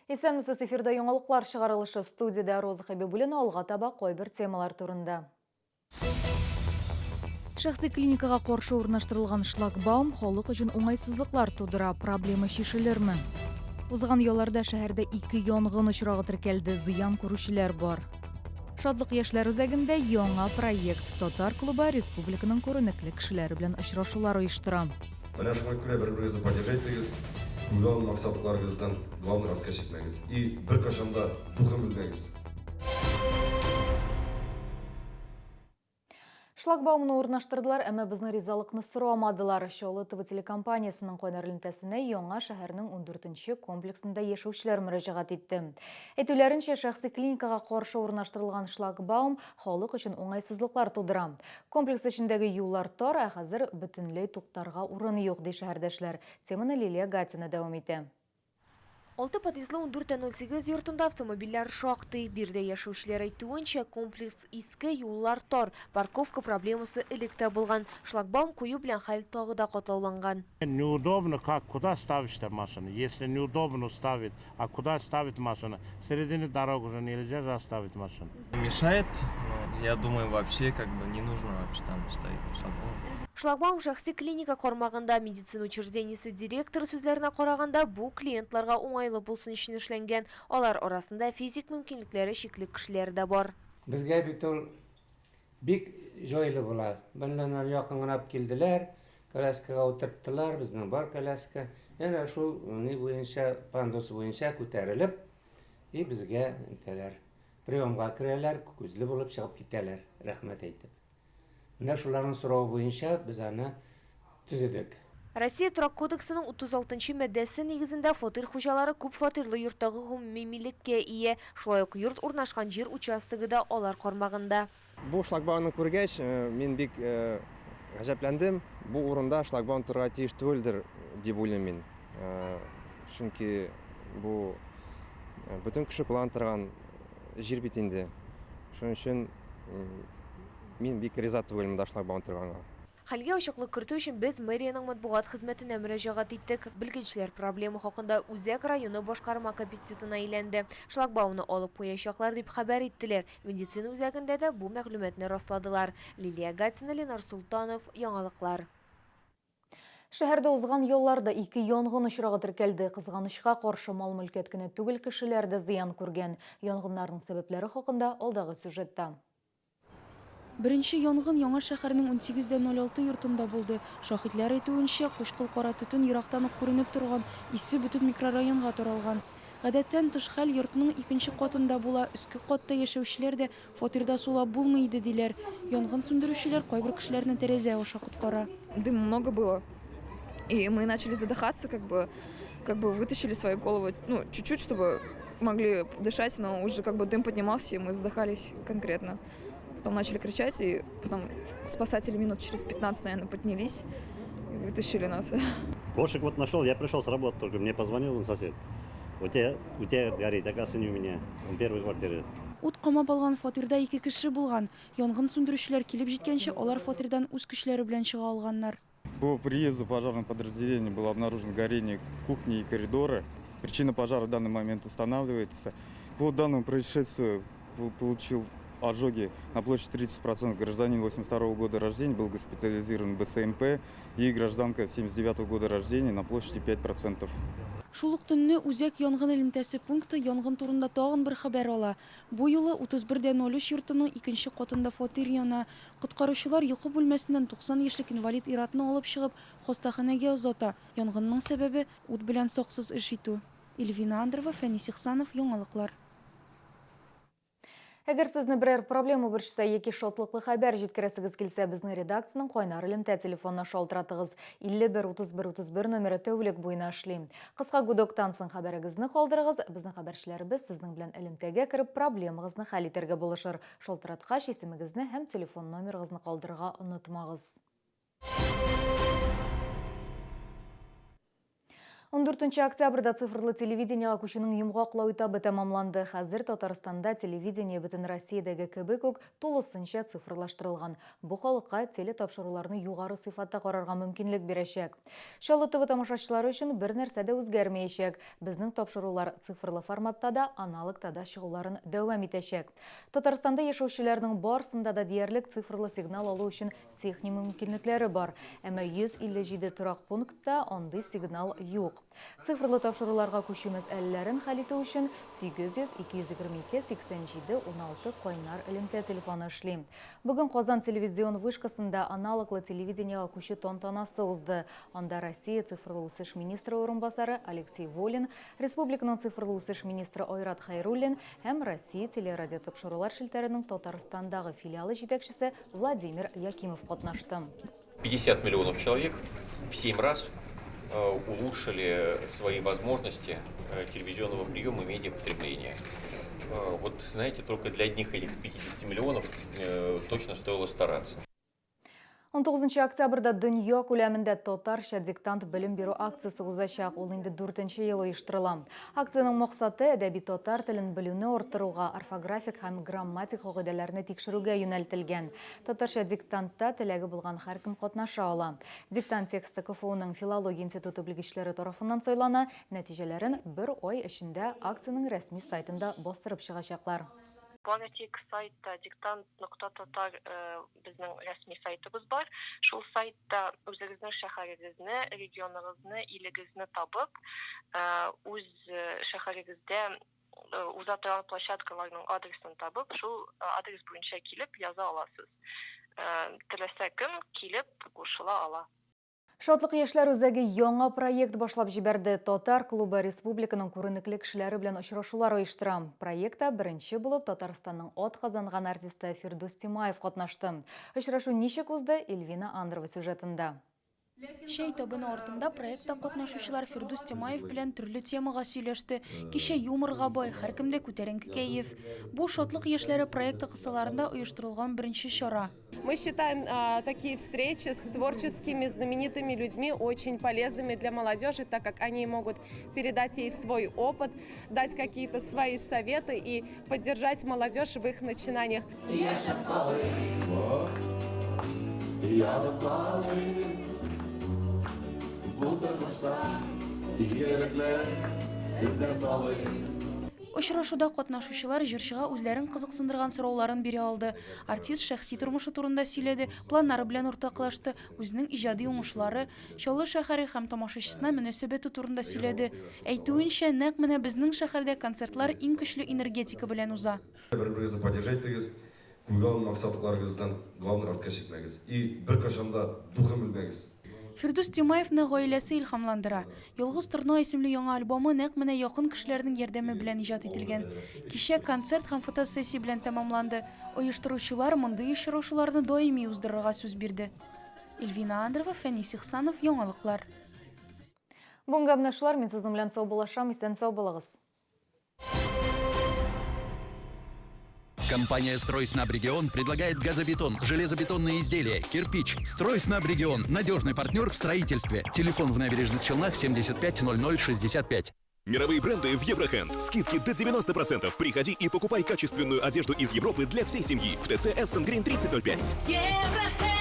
Исәнмесез, эфирда яңалыклар чыгарылышы студиядә Роза Хәбибуллина алга таба кайбер темалар турында. Шәхси клиникага каршы урнаштырылган шлагбаум халык өчен уңайсызлыклар тудыра. Проблема чишелерме? Узган ялларда шәһәрдә ике янгын очрагы теркәлде, зыян күрүчеләр бар. Шатлык яшьләр үзәгендә яңа проект Татар клубы республиканың күренекле кешеләре белән очрашулар оештыра. Менә шуңа күрә бер-берегезне поддержать итегез, куйган максатларыгыздан главный артка чикмәгез и беркайчан да духом үлмәгез. Шлагбаумны урнаштырдылар, әмма безнең ризалыкны сорамадылар. Чаллы ТВ телекомпаниясенең кайнар элемтәсенә яңа шәһәрнең ундүртенче комплексында яшәүчеләр мөрәҗәгать итте. Әйтүләренчә, шәхси клиникага каршы урнаштырылган шлагбаум халык өчен уңайсызлыклар тудыра. Комплекс эчендәге юллар тар, ә хәзер бөтенләй туктарга урын юк, ди шәһәрдәшләр. Теманы Лилия Гатина дәвам итә. Алты подъездлы 14.08 йортында автомобильләр шактый. Биредә яшәүчеләр әйтүенчә, комплекс иске, юллар тар, парковка проблемасы элек тә булган. Шлагбаум кую белән хәл тагы да катлауланган. Неудобно как, куда ставишь-то машину? Если неудобно ставить, а куда ставить машину? В середине дороги уже нельзя же оставить машину. Мешает, но я думаю, вообще как бы не нужно вообще там ставить шлагбаум. Шлагбаум шәхси клиника кармагында. Медицина учреждениесе директоры сүзләренә караганда, бу клиентларга уңайлы булсын өчен эшләнгән. Алар арасында физик мөмкинлекләре чикле кешеләр дә бар. Безгә бит ул бик җайлы була. Моннан ары якын гына алып килделәр, коляскага утырттылар, безнең бар коляска. Әнә шул ни буенча, пандус буенча күтәрелеп, и безгә әйтәләр. Приемга керәләр, күзле булып чыгып китәләр, рәхмәт әйтеп. Менә шуларның соравы буенча без аны төзедек. Россия Торак кодексының 36 нчы маддәсе нигезендә фатир хуҗалары күп фатирлы йорттагы гомуми милеккә ия, шулай ук йорт урнашкан җир участогы да алар кармагында. Бу шлагбаумны күргәч, мин бик гаҗәпләндем. Бу урында шлагбаум торырга тиеш түгелдер, дип уйлыйм мин. Чөнки бу бөтен кеше куллана торган җир бит инде. Шуның өчен мин бик риза түгел монда шлагбаум торганга. Хәлгә ачыклык кертү өчен без мэриянең матбугат хезмәтенә мөрәҗәгать иттек. Белгечләр проблема хакында Үзәк районы башкарма комитетына әйләнде. Шлагбаумны алып куячаклар дип хәбәр иттеләр. Медицина үзәгендә дә бу мәгълүматны расладылар. Лилия Гатина, Ленар Солтанов, Яңалыклар. Шәһәрдә узган елларда ике янгын очрагы теркәлде. Кызганычка каршы, мал-мөлкәт кенә түгел, кешеләр дә зыян күргән. Янгыннарның сәбәпләре хакында алдагы сюжетта. Беренче янгын Яңа шәһәрнең 18.06 йортында булды. Шаһитләр әйтүенчә, кучкыл кара төтен ерактан ук күренеп торган, исе бөтен микрорайонга таралган. Гадәттән тыш хәл йортның икенче катында була, өске катта яшәүчеләр дә фатирда сулап булмый иде, диләр. Янгын сүндерүчеләр кайбер кешеләрне тәрәзә аша коткара. Дым много было, и мы начали задыхаться, как бы, как бы вытащили свою голову, ну, чуть-чуть, чтобы могли дышать, но уже как бы дым поднимался, и мы задыхались конкретно. Потом начали кричать, и потом спасатели минут через 15, наверное, поднялись и вытащили нас. Кошек вот нашел, я пришел с работы только, мне позвонил он сосед. У тебя горит, оказывается, не у меня, он первой квартиры. Ут камап алган фатирда ике кеше булган. Янгын сүндерүчеләр килеп җиткәнче, алар фатирдан үз көчләре белән чыга алганнар. По приезду пожарного подразделения было обнаружено горение кухни и коридора. Причина пожара в данный момент устанавливается. По данному происшествию получил ожоги на площади 30% гражданин 82 года рождения, был госпитализирован в БСМП, и гражданка 79 года рождения на площади 5%. Шул ук төнне үзәк янгын элемтәсе пункты янгын турында тагын бер хәбәр ала. Бу юлы 31.03 йортының икенче катында фатир яна. Коткаручылар йокы бүлмәсеннән 90 яшьлек инвалид ир-атны алып чыгып, хастаханәгә озата. Янгынның сәбәбе, ут белән саксыз эш итү. Эльвина Андрова, Фәнис Ихсанов, Яңалыклар. Әгәр сезне берәр проблема борчыса яки шатлыклы хәбәр җиткерәсегез килсә, безнең редакциянең кайнар элемтә телефонына шалтыратыгыз. 51 31 31 номеры тәүлек буена эшли. Кыска гудоктан соң хәбәрегезне калдырыгыз, безнең хәбәрчеләребез сезнең белән элемтәгә кереп, проблемагызны хәл итәргә булышыр. Шалтыраткач, исемегезне һәм телефон номерыгызны калдырырга онытмагыз. 14 октябрьдә цифрлы телевидениегә күчүнең йомгаклау этабы тәмамланды. Хәзер Татарстанда телевидение бөтен Россиядәге кебек үк тулысынча цифрлаштырылган. Бу халыкка телетапшыруларны югары сыйфатта карарга мөмкинлек бирәчәк. Чаллы ТВ тамашачылары өчен бер нәрсә дә үзгәрмәячәк. Безнең тапшырулар цифрлы форматта да, аналогта да чыгуларын дәвам итәчәк. Татарстанда яшәүчеләрнең барсында да диярлек цифрлы сигнал алу өчен Техник мөмкинлекләре бар, әмма 157 торак пунктта андый сигнал юк. Цифрлы тапшыруларга күчү мәсьәләләрен хәл итү өчен 800 222 87 16 кайнар элемтә телефоны эшли. Бүген Казан телевизион вышкасында аналоглы телевидениегә күчү тантанасы узды. Анда Россия цифрлы үсеш министры урынбасары Алексей Волин, республиканың цифрлы үсеш министры Айрат Хәйруллин һәм Россия телерадиотапшырулар челтәренең Татарстандагы филиалы җитәкчесе Владимир Якимов катнашты. 50 миллионов человек в 7 раз э, улучшили свои возможности э, телевизионного приема и медиапотребления. Э, вот, знаете, только для одних этих 50 миллионов точно стоило стараться. 19 октябрьдә дөнья күләмендә Татарча диктант белем бирү акциясе узачак. Ул инде дүртенче ел оештырыла. Акциянең максаты әдәби татар телен белүне арттыруга, орфографик һәм грамматик кагыйдәләрне тикшерүгә юнәлтелгән. Татарча диктантта теләге булган һәркем катнаша ала. Диктант тексты КФУның филология институты белгечләре тарафыннан сайлана, нәтиҗәләрен бер ай эчендә акциянең рәсми сайтында бастырып чыгачаклар. Бары тик сайтта диктант нокта татар безнең рәсми сайтыбыз бар. Шул сайтта үзегезнең шәһәрегезне, регионыгызны, илегезне табып, үз шәһәрегездә уза торган площадкаларның адресын табып, шул адрес буенча килеп яза аласыз. Теләсә кем килеп кушыла ала. Шатлык яшьләр үзәге яңа проект башлап җибәрде. Татар клубы республиканың күренекле кешеләре белән очрашулар оештыра. Проектта беренче булып Татарстанның атказанган артисты Фирдүс Тимаев катнашты. Очрашу ничек узды, Эльвина Андрова сюжетында. Чәй табыны артында проектта катнашучылар Фирдүс Тимаев белән төрле темага сөйләште. Кичә юморга бай, һәркемдә күтәренке кәеф. Бу Шатлык яшьләре проекты кысаларында оештырылган беренче чара. Мы считаем такие встречи с творческими, знаменитыми людьми очень полезными для молодежи, так как они могут передать ей свой опыт, дать какие-то свои советы и поддержать молодежь в их начинаниях. Очрашуда катнашучылар җырчыга үзләрен кызыксындырган сорауларын бирә алды. Артист шәхси тормышы турында сөйләде, планнары белән уртаклашты, үзенең иҗади уңышлары, Чаллы шәһәре һәм тамашачысына мөнәсәбәте турында сөйләде. Әйтүенчә, нәкъ менә безнең шәһәрдә концертлар иң көчле энергетика белән уза. Бер-берегезне поддержать итегез, куйган максатларыгыздан главный артка чикмәгез. И беркайчан да духом үлмәгез. Фирдүс Тимаевны гаиләсе илһамландыра. Ялгыз торна исемле яңа альбомы нәкъ менә якын кешеләрнең ярдәме белән иҗат ителгән. Кичә концерт һәм фотосессия белән тәмамланды. Оештыручылар мондый очрашуларны даими уздырырга сүз бирде. Эльвина Андрова, Фәнис Ихсанов, Яңалыклар. Бүгенгә менә шулар, мин сезнең белән саубуллашам, исән-сау булыгыз. Компания «Стройснабрегион» предлагает газобетон, железобетонные изделия, кирпич. «Стройснабрегион» – надежный партнер в строительстве. Телефон в Набережных Челнах 75 00 65. Мировые бренды в Еврохенд. Скидки до 90%. Приходи и покупай качественную одежду из Европы для всей семьи. В ТЦ Эссен Грин 3005. Еврохенд!